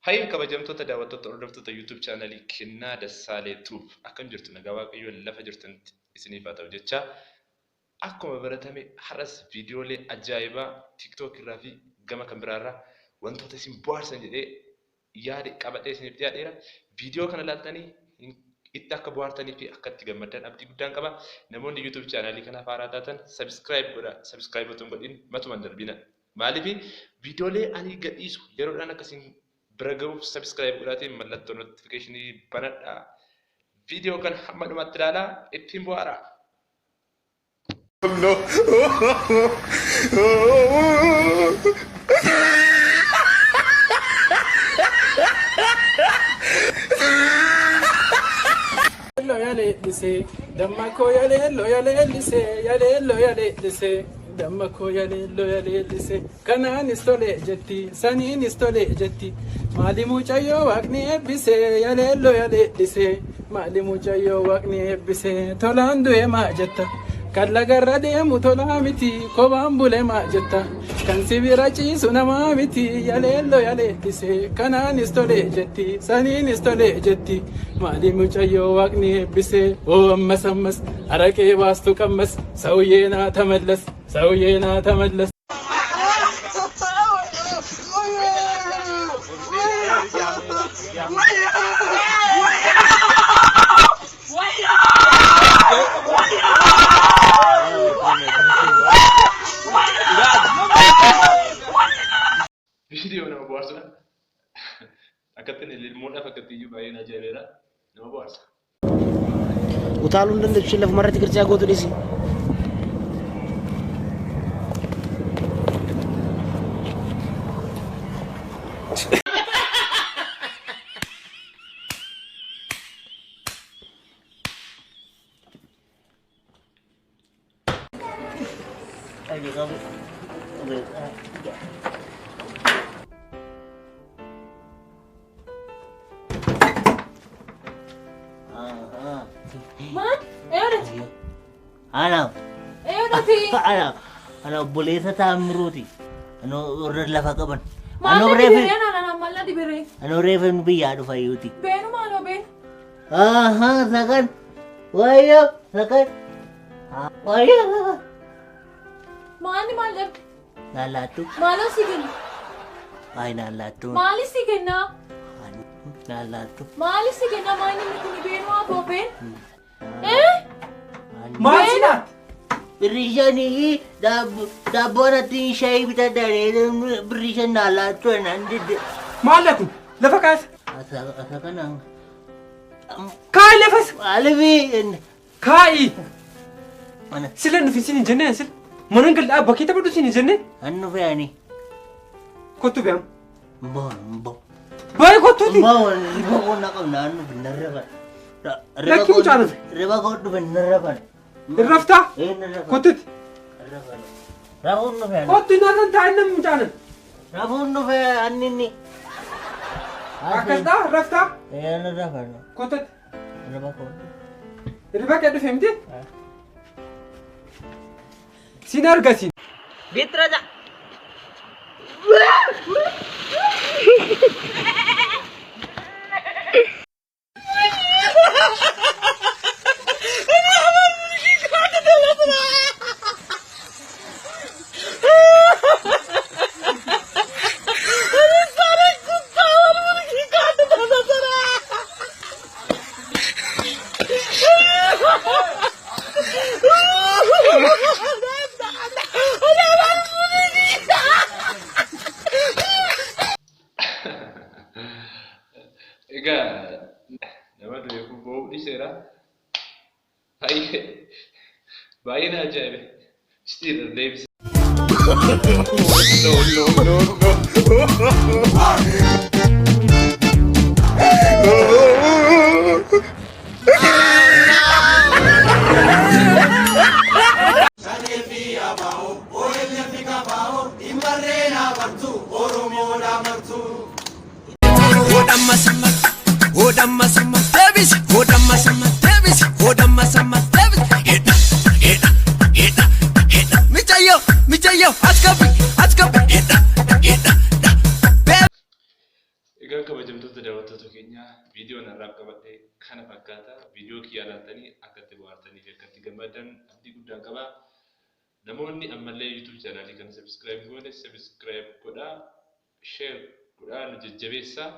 Hayyee kabajamtoota daawwattoota hordoftoota YouTube chaanalii Kennaa Dassaalee Tube akkam jirtu nagaa Waaqayyoo lafa jirtanitti isiniif haa ta'u jecha akkuma baratame har'as viidiyoolee ajaa'ibaa TikTok irraa fi gama kan biraa irraa wantoota isin bohaarsan jedhee yaade qabadhee isiniif dhiyaadheera. Viidiyoo kana ilaaltanii itti akka bohaartanii fi akka itti gammaddan abdii guddaan qaba. Namoonni YouTube chaanalii kanaaf haaraa taatan subscribe godhaa. Subscribe otoo hin godhin matuma hin darbina. Maaliif viidiyoolee ani gadhiisu yeroodhaan akka isin bira gahuuf subscribe godhaatiin mallattoo notification banadhaa. Viidiyoo kana hamma dhumaatti ilaalaa ittiin bohaaraa. No. Yaleellise damma koo yaleello yaleellise yaleello yaleellise damma koo yaleello yaleellise kanaanis tole jetti saniinis tole jetti maali mucayyoo waaqni eebbise yaleello yaleellise maali mucayyoo waaqni eebbise tolaan du'e maa jetta kan lagarra deemu tolaa miti kobaan bule maa jetta kan sibira ciisu namaa miti yaleello yaleellise kanaanis tole jetti saniinis tole jetti maali mucayyoo waaqni eebbise oo ammas ammas araqee baastu qammas sawyee naa tamallas sawyee naa tamallas. Viidiyoo nama bohaarsudha. Akkatti inni ilmoodhaaf akkatti iyyuu baay'ee na ajaa'ibeera. Nama bohaarsa. Utaaluu hin dandeessu isheen lafuma irratti qircaa gootu dhisi. Maal? Eeyyoodhati. Ana Eeyyoodhati. ana ana obboleessa Taammiruuti. Ano warra lafa qaban. Maal Anoo na reefu dibiree anaan maal na dibiree? anoo reefu biyyaa dhufa iyyuuti. Beenu maaloo beenu? Ahaa sakan wayyoo sakan wayyoo Maalni maal dhabde? Naallaattu Maaloo si kenna? ay naallaattu Maali si kenna? naallaattu. Maali si kenna? Maal inni kun beenu haa koo been? Eh? Maal si laatti? Birrii shanii daabboo natti shaayii bitadha birrii shan naallaattu naan didde. Maal kun? Lafa kaasa. Asa kana Kaa'i lafas. maalifi Kaa'i. mana Sila nufi sin hin jenneen sila. Mana hin gal'aa bakkee taphadhu sin hin jenneen. annu fe'ani Kottu be'am. mboo mboo Baay'ee kottuuti. mboo riba koo na qabna annu narra Lakki mucaan. Riba koo dhufe narra fan. Hin raftaa? Ee narra fan. Kottuuti. Narra fan. Rafuun dhufe ani. Kottu nyaatan taa'in namni mucaanan. Rafuun dhufe anni inni. Akkas dhaa raftaa? Ee narra fan. Kottuuti. Riba koo. Riba kee dhufe miti? Sin argasi. Bitra ja. Egaa nama du'eef boo'uu dhiiseera. Baay'ee baay'ee na ajaa'ibe. Still deebise. No, no, no, no. daawwattoota keenya, viidiyoon har'aaf qabadhe kana fakkaata. Viidiyoo kiyyaa ilaaltanii akka itti bohaartanii fi akka itti gammaddan abdii guddaan qaba. Namoonni ammallee YouTube chaanaalii kana subscribe goone, subscribe godhaa, share godhaa, nu jajjabeessaa.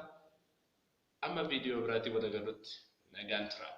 Amma viidiyoo biraatiin wal agarrutti nagaan tura.